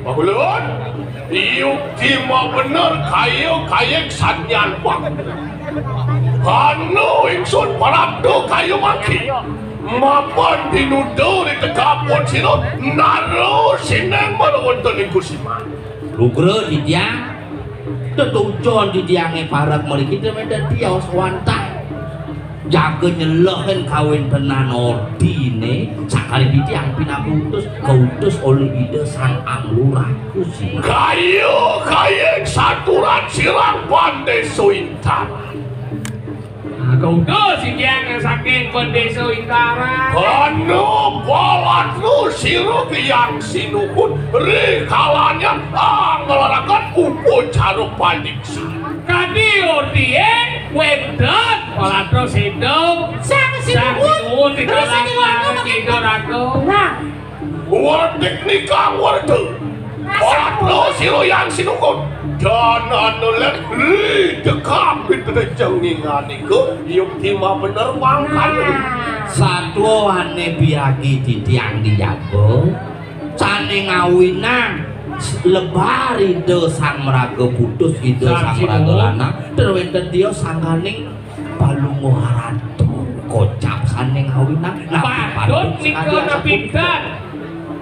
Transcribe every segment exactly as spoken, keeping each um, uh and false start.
Pangulun, yukti mabener kaya kayeng sanyan pang. Anu ingsun parabda kaya mangke. Mapan pinuda di tegapun sira nara sineng mara wonten ing kusiman. Lugra titiang, tetujon titiange parek mriki demen dadi tios wantah. Jaga nyelehin kawentenan ordine, sakali titiang pinaka utus, kautus oleh Ida Sang Ang Lurah Kusiman. Kaya kayeng saturan sirang Pandesa Intaran. Nah, kautus titiang saking Pandesa Intaran. Kana palatna sira Hyang Sinuhun, ri kalanya anglaraken upacara panyiksan. Kadi orti yen wenten palatna seda Sang Sinuhun, Sang Sinuhun, terus Ida Raga. Nah. Werdik nikang werda. Palatna sira Hyang Sinuhun. Dan anu len ri dekam piterejengingan iku, yukti mabener mangkane. Nah. Satua ane biagi titiang dijaga. Sane ngawinang lebar Ida Sang Maraga Putus, Ida Sang Maraga Lanang, terwenten dia sangkaning Palungguh Ratu kocap sane ngawinang. Nah, patut nika napitan.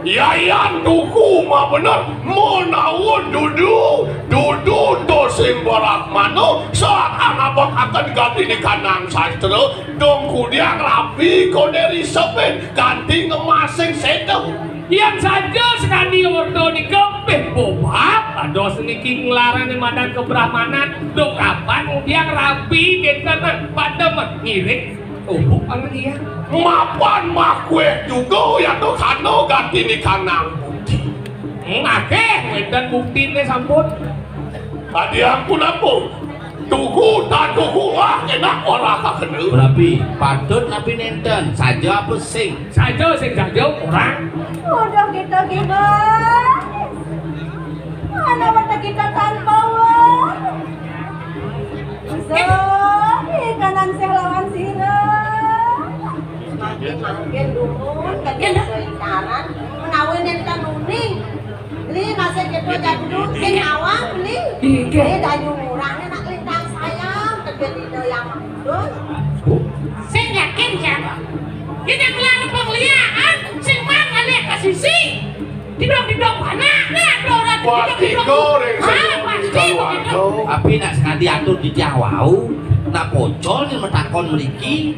Yayan tuku mabener menawa dudu, dudu to sing barak mano saat anabak akan gati di kanang sastra dong kudiang rapi kone risepen kanti ngemasing sedo. Yang saja sekali ordo nika peh bobab ados niki ngelarane madan kebrahmanan do kapan udiang rapi kita pada mengiring tubuh orang iya. Mapan makwe juga ya to kano gati ni kanang bukti. Hmm, akeh wenten buktine sampun. Tadi ampun ampun. Tuku tak tuku wah enak ora kakene. Rapi, patut napi nenten, saja apa sing? Saja sing saja orang. Udah kita gila. Mana mata kita tanpa wah. So, ikanan sih lawan sira. Makin-makin dumun kan jadi lingkaran. Menawi nenten uning. Beli masih gitu jadul sing awang beli. Beli dayu murah nak lintang sayang. Kedua tidak yang mangkun. Sing yakin ya. Kita kelar pengliaan sing mang alih ke sisi. Didong-didong anak, nih ada orang didong-didong. Pasti goreng. Ah, pasti begitu. Tapi nak sekali atur di tiang wau, nak pocol ni metakon meriki.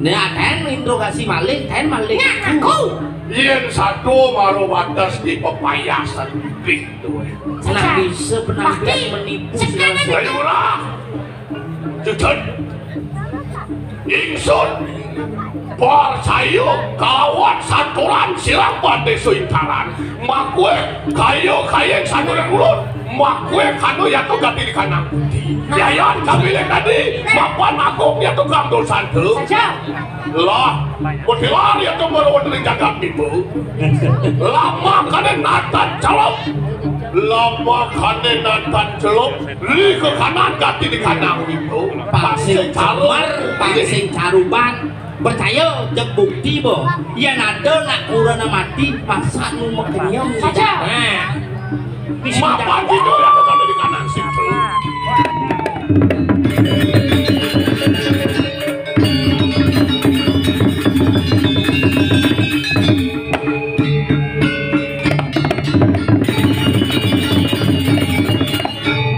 Nih, ten interogasi maling, ten maling. Ngaku. Yen satu maro batas di pepayasan lebih tuh. Nak bisa penampilan menipu segala sesuatu. Ayolah. Jujur. Ingsun percaya kalawan saturan sirang Pandesa Intaran. Makwe kaya kayeng saturan ulun. Makwe kanu yatu gati di kanang putih. Yayan kabiling tadi mapan agung yatu kang dosanku. Saja. Lah, mutilar yatu baru dari jagat itu. Lama kane natan celok. Lama kane natan celok. Li ke kanan gati di kanang itu. Pang sing camer, pang sing caruban. Percaya, jeg bukti, bo. Yen ada nak kurana mati, masa nu makenyem. Saja. Nah. Mapan gitu ya, bukan di kanan situ.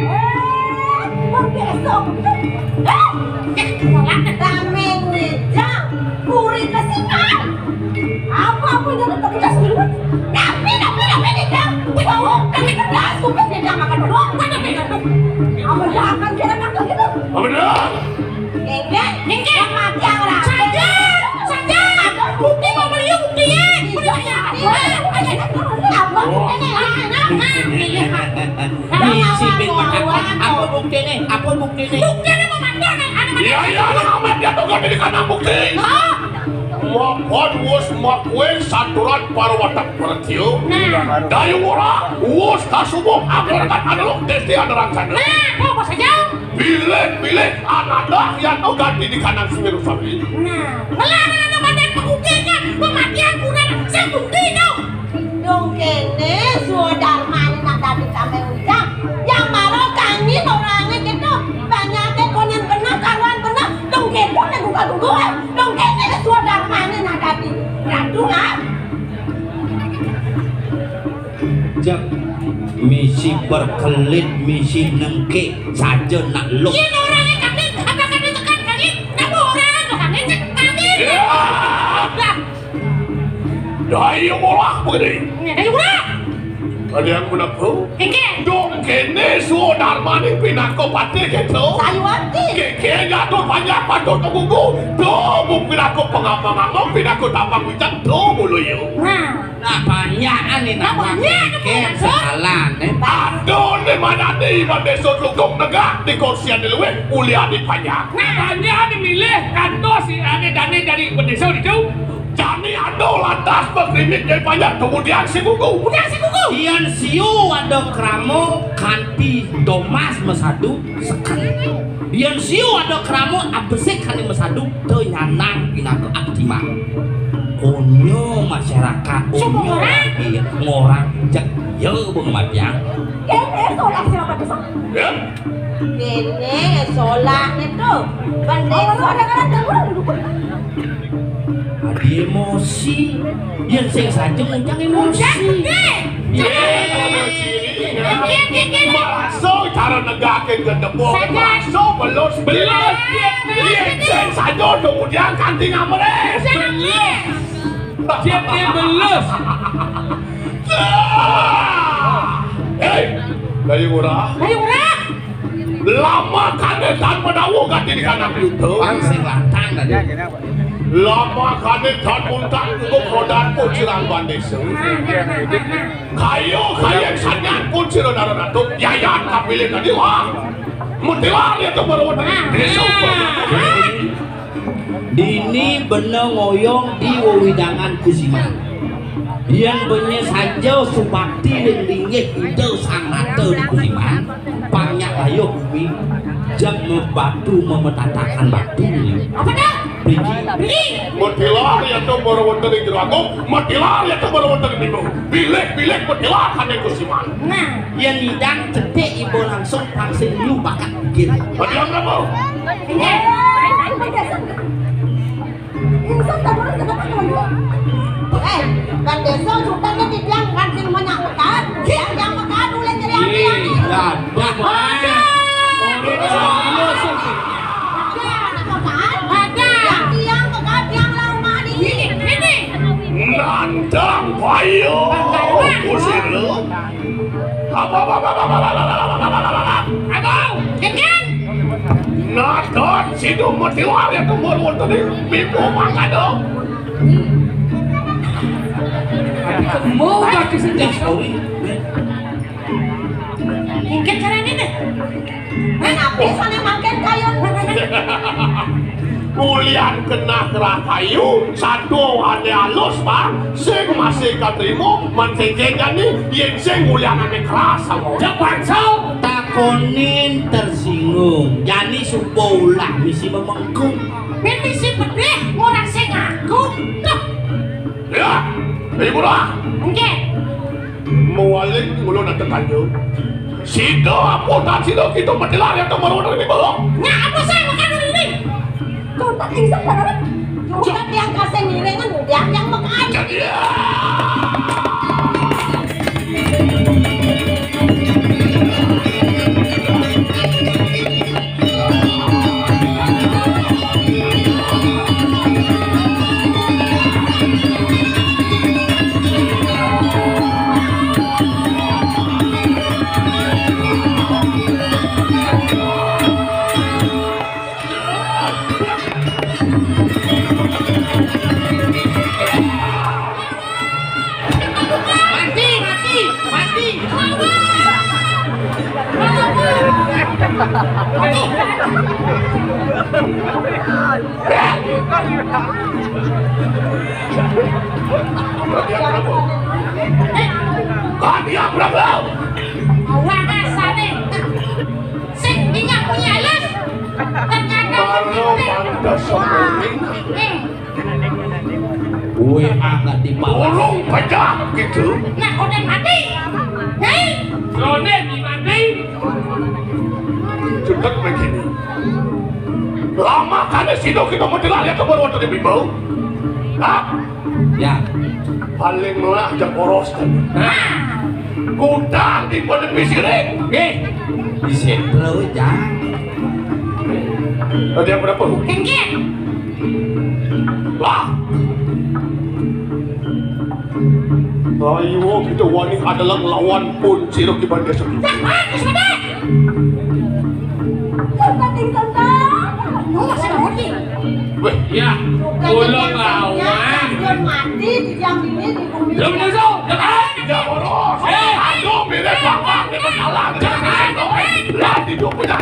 Eh, wong besok. Eh, eh, tameng wedang. Puri kesinan. Apa-apa yang tetap pedas dulu. Tapi, tapi, tapi, wedang. Tahu, tapi pedas, bukan wedang makan dulu. Mana wedang? Apa jangan kira makan gitu? Apa dah? Enggak, enggak. Mati orang. Saja, saja. Bukti mau beli bukti ya. Bukti ya. Apa? Ini, ini, ini. Bisi bin menakon, apa buktine? Apa buktine? Buktine memantul, nek anu. Iya, iya, anak amat dia tuh gak jadi kandang bukti. Hah? Mapan wus makwe saturan parwatak pertio. Nah. Dayu ora wus kasubuh aku rekan analog desti ada rancana. Nah, apa saja? Bilih-bilih anadah yan to ganti di kanang suwir sami. Nah, ngelarang anak badan pengugenya, pematian kurang, sing bukti dong. Dong kene suwa darmane nak dadi kame ujang. Yang maro kangin orangnya gitu. Banyaknya konen bener, karuan bener. Dong gitu nek gugah-gugah. Dong kene suwa darmane nak dadi ratu, ah. Jak misi berkelit, misi nengke saja nak lu. Iya, orangnya kami, apa kami tekan kami? Kamu orang apa kami cek kami? Iya. Lah. Dayu ulah begini. Dayu ulah. Ada yang menepu? Oke. Dong kene suwa darmane pinaka patih gitu. Sayuwati. Keke jatuh banyak patut tunggu. Tuh, bu pinaka pengapa-ngapa, pinaka tapang wican, tuh bulu yu. Nah. Nah, banyak ane. Nah, banyak ane, Pak. Sekalan, eh. Aduh, di mana nih, Pak Deso Tluguk negak di kursi ane luwih, uliane banyak. Nah, banyak ane milih kantos si ane dane dari Pak Deso itu. Jani aduh lantas berkrimit dari banyak, kemudian si gugu. Kemudian si gugu. Yan siu ada krama kanti domas mesadu sekali. Yan siu ada krama abesik kane mesadu, te nyanang pinaka abdi mah. Onyo masyarakat, onyo orang, iya, ngorang cek, ya, bang matiang. Kene solah siapa tu, Sang? Ya? Kene solah ne tu. Bang Deso. Adi emosi. Yan sing saja ngundang emosi. Ye. Maraso cara negake gedebok. Maraso belus. Belus. Yan sing saja kemudian kanti ngamres. Belus. Cipte belus. Hei, Dayu Ngurah. Dayu Ngurah. Lama kane tan menawa ganti di kanak luto. Bang sing lantang tadi. Lama kane tan muntang untuk rodan kuciran bandesa. Kayu, kayu sanyan kuciran darah datuk. Yayan kapilih tadi, wah. Mutilar ya tu baru. Besok. Dini bena ngoyong di wewidangan Kusiman. Yang benya saja subakti ring linggih Ida Sang Nata di Kusiman, panyak ayo bumi, jak mebatu memetatakan batu. Apa dah? Biji. Biji. Mutilar ya tu baru wonten di Jero Agung, mutilar ya tu baru wonten di Bimbo. Bilik-bilik mutilar kane Kusiman. Nah. Yen nyidang cetik iba langsung pang sing nyu bakat pikir. Bagi yang berapa? Inggih. Insan tak boleh kenapa kalau eh, Bang Deso juga kan dibilang kan sing banyak mekat. Yang yang mekat uleh jadi apa ya? Iya, dah, Bang. Ada. Yang tiang mekat yang lama di ini. Ini. Nandang payu. Kusir lu. Abau, Keken. Nadon sidu mutiwar ya tumur wonten ing Bimbo mangkada. Mau bagi sendiri. Keken carane deh. Menapi sane mangken kayun? Ulian kenah kerah kayu, satua ane alus, Bang, sing masih katrima, man sing jani, yen sing ulian ane keras, sama. Cek bangsa. Takonin tersinggung, jani suba ulah misi memengkung. Ben misi pedih, ngorang sing ngaku. Tuh. Ya, ibu lah. Oke. Mawalik ulun atetanya. Sida aputan sida kita matilah yang tembaru dari bawah. Nya apa saya makan dulu ini? Contak insap barang. Bukan yang kasih miringan, yang yang makan. Jadi ya. Mati, mati, mati. Kami yang berapa? Awak asane. Sing ingat punya lu. Dasar kuning. Wé angkat di malas. Urung pecah gitu. Nah, udah mati. Hei. Ronen di mati. Cepet begini. Lama kan sino kita mau dengar ya kabar waktu di bimbau. Hah? Ya. Paling melah aja poros kan. Nah. Kudang di pada pisiring. Nggih. Di sentral, Jang. Tadi apa dapat? Kengkeng. Lah. Ayo kita wani adalah lawan pun sirok di banda sendiri. Weh, ya, ulang lawan. Sudah mati di jam ini di bumi. Belum nyusul, jangan. Ya, boros. Eh, aduh, mirip bapak, kita kalah. Jangan, jangan. Lah, di dua punya.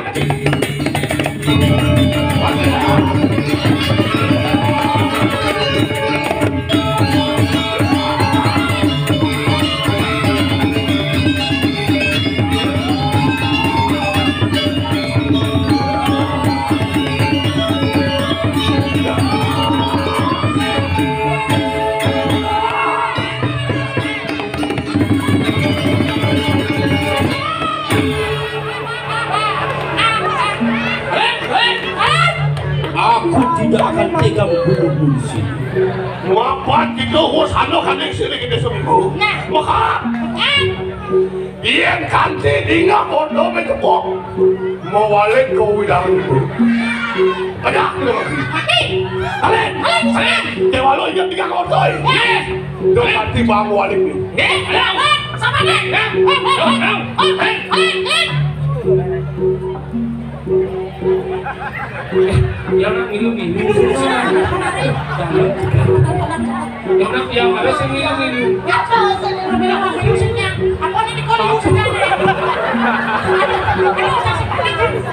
Aku tidak akan tega membunuhmu di sini. Wapat kita wis ana kaning sini kita seminggu. Nah. Maka. Nah. Yen kanthi dingah padha mecekok, mawalik kawilangan ibu. Aja, kita lagi. Mati. Balik. Balik. Balik. Dewa lo ingat tiga kotor. Yes. Dong kanthi bang walik ni. Yes. Balik. Sama ni. Ya. Balik. Balik. Balik. Balik. Balik. Ya, orang minum, minum. Ya, orang yang mana sih minum, minum? Apa sih minum, minum, minum, minum? Apa nih di kolong? Nah, nasi. Nah, nasi.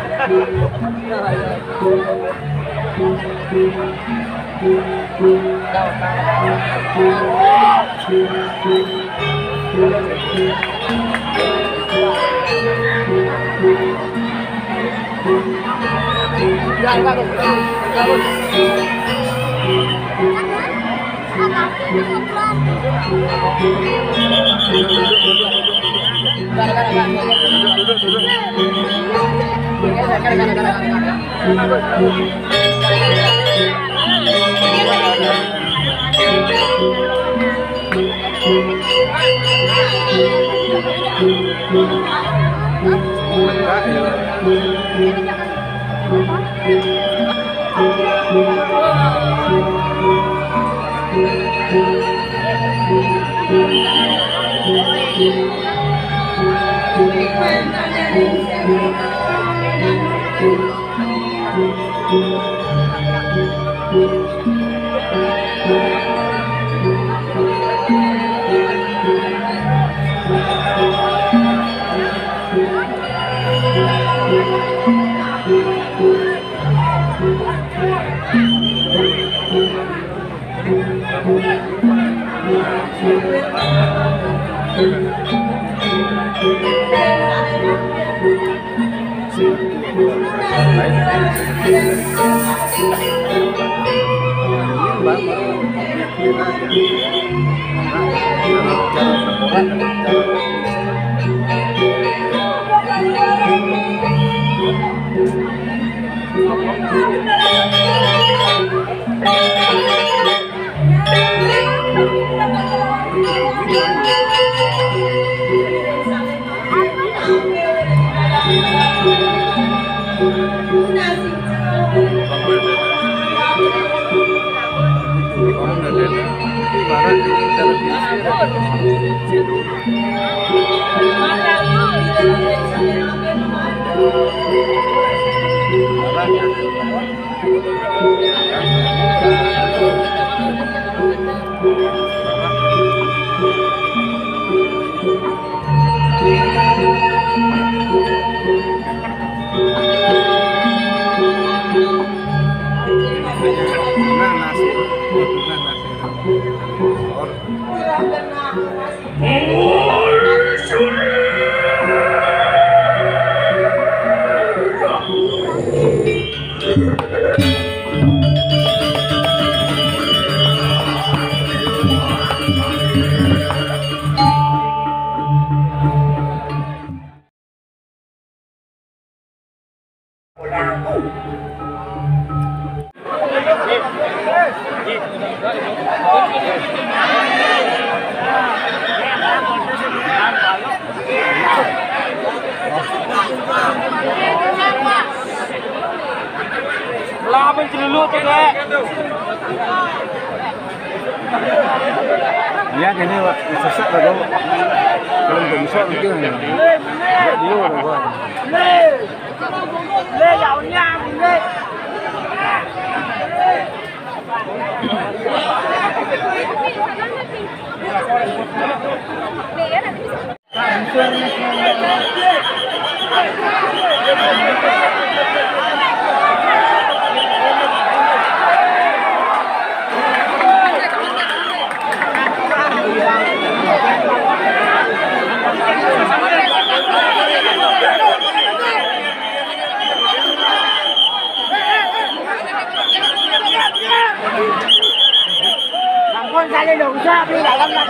Ya, kene, Pak, sesak lah, Bang. Kalau nggak bisa, mungkin nggak dia, Bang. Sampun sale dongsa di dalam lah.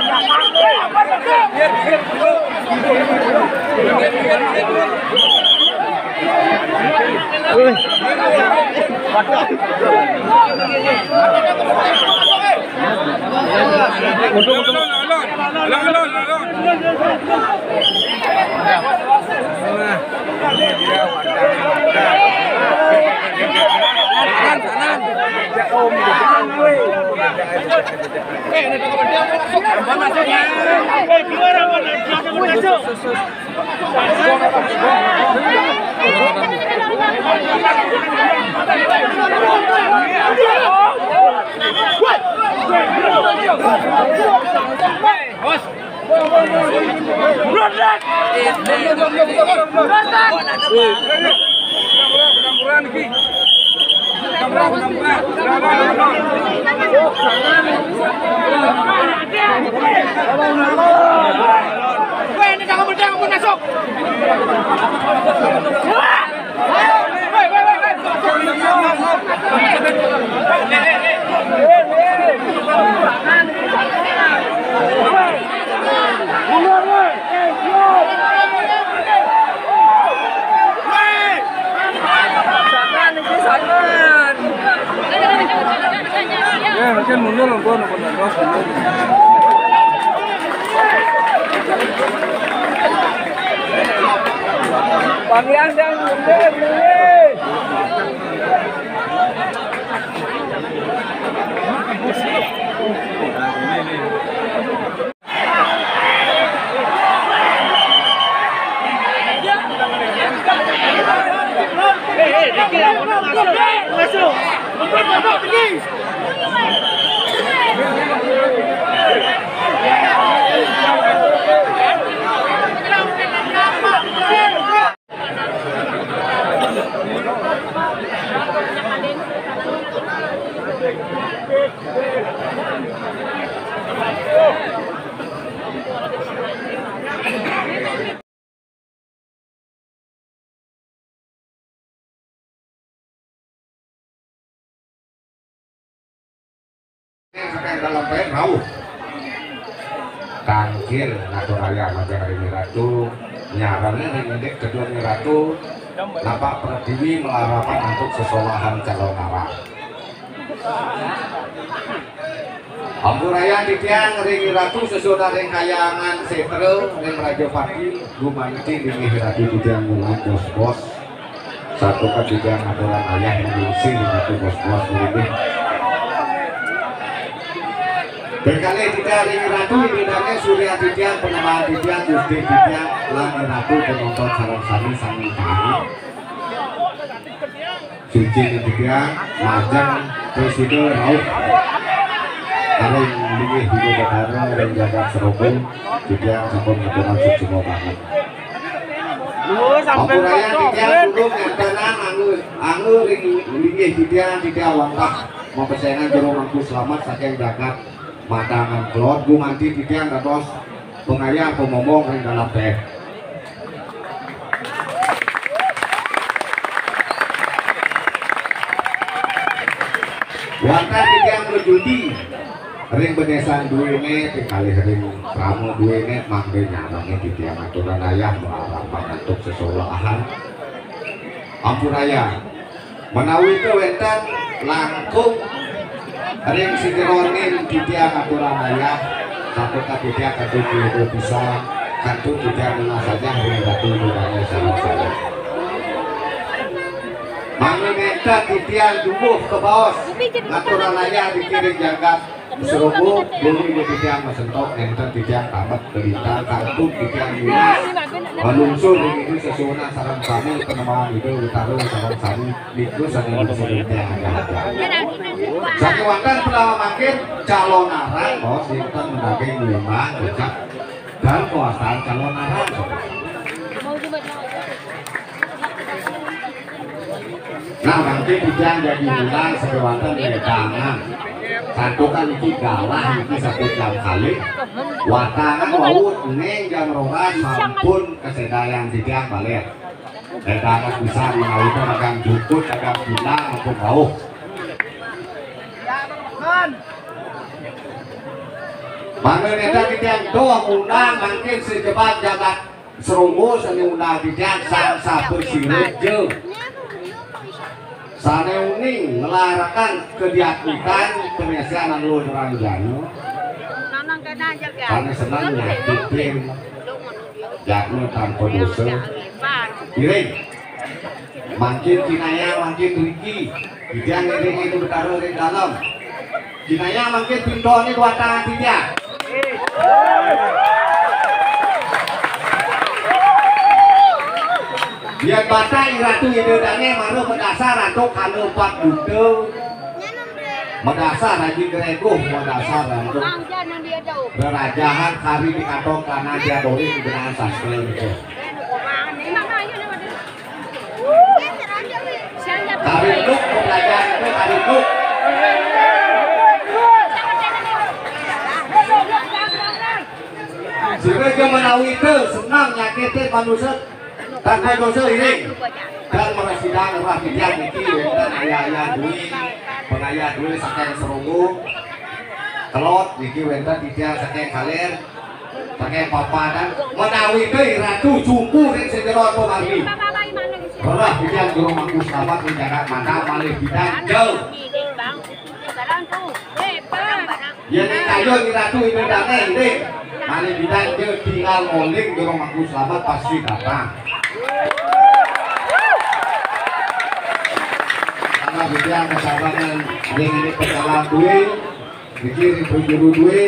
Ya, mungkin mundur, mundur, mundur, mundur. Panggil yang mundur, mundur. Saking dalam bae rauh. Tangkil ngatur raya majeng ring Ratu, nyarengin ring indik kedua ring Ratu, napak pratiwi malarapan antuk sesolahan calonarang. Ampurayang titiang ring Ratu sesuunan ring Kahyangan Setra ring Rajapati, gumanti ring Ratu titiang ngulang bos-bos. Santukan titiang ngaturang ayah ring gungsi ring Ratu bos-bos nggih. Ping kalih titiang ring Ratu Ida Dane Surya titiang, Panembahan titiang, Gusti titiang, lan Ratu panonton sareng sami sami. Suci titiang majeng prasida rauh ring linggih Bima Batara ring jagat Serombong, titiang sampun ngaturang suksma banget. Ampurayang titiang puput ngentanan angga, angga ring linggih titiang, titiang wantah mapesengan jero mangku selamat saking jagat Madangan Kelod, gumanti titiang dados pangayah pamombong ring dalem teh. Wantah titiang prajudi ring benesan duene, ping kalih ring krama duene, mangda nyarengin titiang ngaturang ayah malarapan antuk sesolahan. Ampurayang. Menawi wenten langkung ring sajeroning titiang ngaturang ayah, santukan titiang kantun pisan, kantun titiang nunas ayah ring Ratu Ida Dane sareng sami. Mangda nénten titiang jumbuh kabaos ngaturang ayah di kiring jagat Serogo, buli di titiang masentok, nénten titiang tamet, kalintang, kantun titiang nunas, malungsur ring Ida Sesuhunan sareng sami, panembahan Ida Betara sareng sami, nika sané lungsur titiang ajah-ajah. Sakéwanten pramangda mangkin calonarang, baos nénten madaging ngundang, kecap. Dan kawastan calonarang. Nah, mangkin titiang jagi ngundang sakéwanten wedangan. Santukan niki galah niki sampun jam kalih. Wedangan wau ené jam roras sampun kasédayang titiang balér. Wedangan pisan menawi dagang jukut, dagang pinang ampun rauh. Mangda nénten titiang doh ngundang mangkin sajebag jagat Serogo sané ngundang titiang, Sang Sapasira ja. Sané uning nglaraken kadiatmikan panasian Luh Ranjana. Sané seneng nyakitin jadma tanpa dosa. Iring. Mangkin kinayang, mangkin riki. Titiang ngiring Ida Betara ring dalem. Kinayang mangkin pintoné duatangan titiang. Yén Batak I Ratu Ida Dané mara madasar antuk kana pat buta. Madasar Aji Greguh, madasar antuk rerajahan kari di kantong kanan dia dori kebenaran sastra itu. Kari nuk, pelajaran itu kari nuk. Sira ja menawi té seneng nyakitin manusa tanpa dosa iring. Dan marasidang rah titiang niki wénten ayah-ayah dué, pangayah dué saking Serogo. Kelod niki wénten titiang saking Kalér. Saking papadan, menawi té Ratu sumpu ring sajeroning pamargi. Rereh titiang juru mangku slamet ring jagat Mandar malih pidan ja. Yén kayun Ratu Ida Dané, inggih. Malih pidan ja tinggal moling juru mangku slamet pasti datang. Karena titiang kasabangan ring ini perkara dué. Niki ring prajuru dué,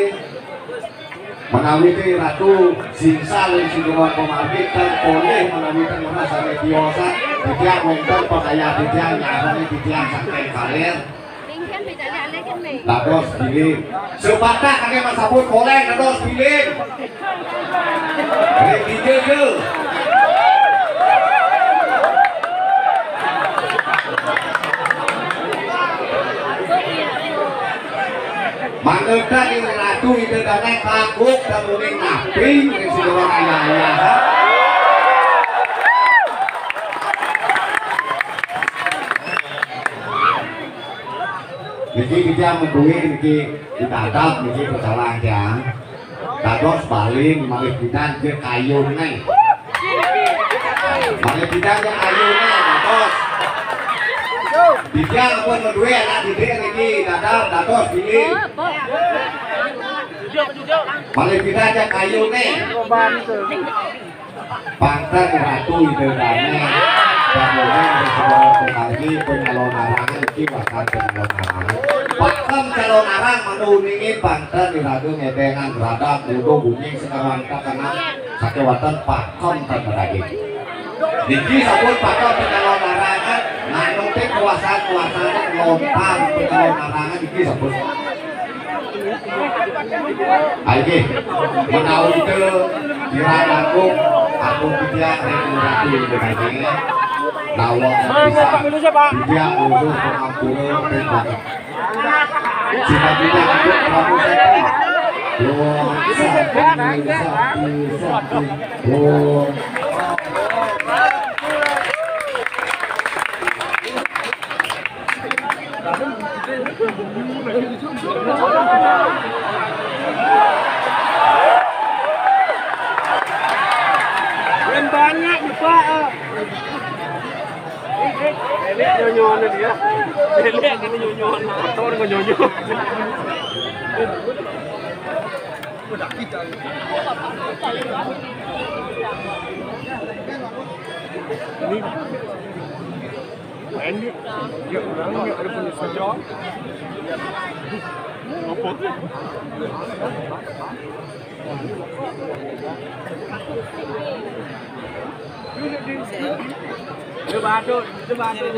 menawi té Ratu singsal ring sajeroning pamargi, tan polih menawi té ngrasa sané tiosan, titiang wénten pangayah titiang, nyaroné titiang saking Kalér. Dados bilih. Sebatak ané masabut polih dados bilih. Ring dija ja. Mangda ring Ratu Ida Dané kaguk dan uning napi ring sajeroning ayah-ayah. Niki titiang madué niki didadab niki pecalang tiang. Dados balin malih pidan ja kayuné. Malih pidan ja kayuné dados. Titiang ampun madué anak didik niki dadab dados bilin. Malih pidan ja kayuné. Pang ten Ratu Ida Dané, bangunan di sebuah pemanggi penyalonarangan iki bakal penyalonarangan. Pakem calonarang manu ningin pang ten iraga ngedéngang geradak uduh bunyi sekawan kakenang sakéwanten pakem ten madaging. Niki sampun pakem penyalonarangan, manut té kuasa-kuasané lontar penyalonarangan niki sampun. Ayo, menawi té kirang langkung, aku titiang ring Ratu Ida Dané. Nawang bisa titiang utuh pangampura ring Bapak. Sinampura antuk Prabu Santi. Om Santi, Santi, Santi. Om. Keren banget, Pak. Lélé nyonyoné dia. Lélé kena nyonyoné. Motor kok nyonyo. Ini. Ini dia orang yang ada punya saja. Apa tu? Dia batuk, dia batuk.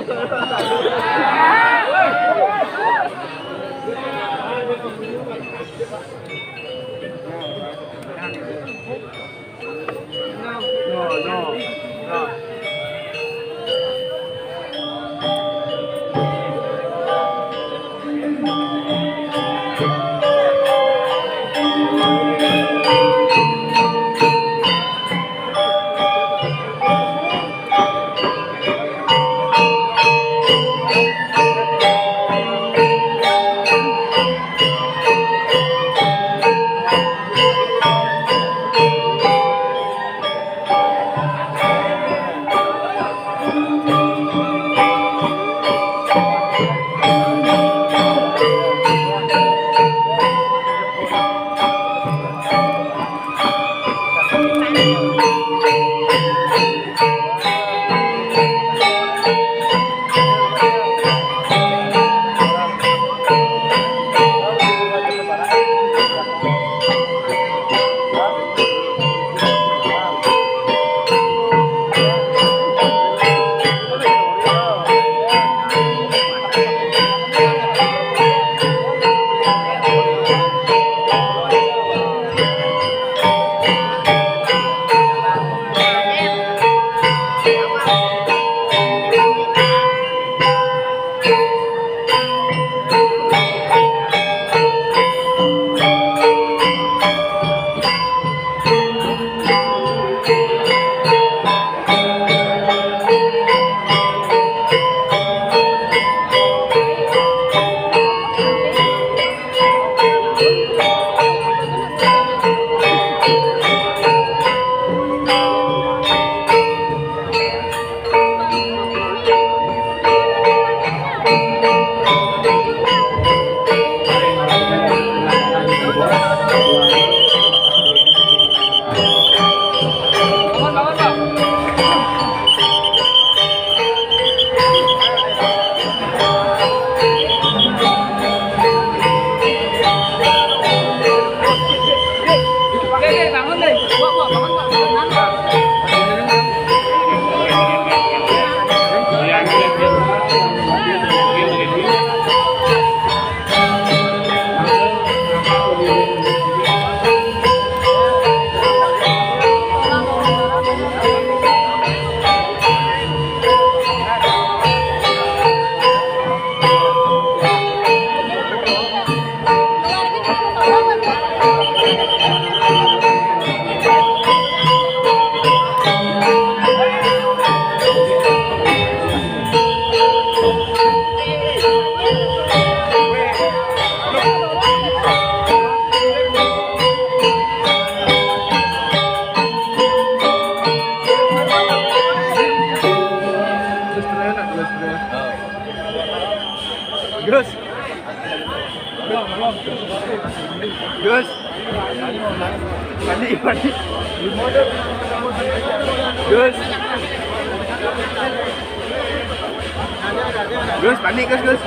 Gus. Gus. Mandi, mandi. Gus. Gus, panik, Gus, Gus.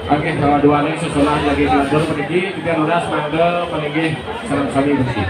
Oke, kalau dua hari sesudah lagi kelantur peniki, kita udah mangga peniki salam sami peniki.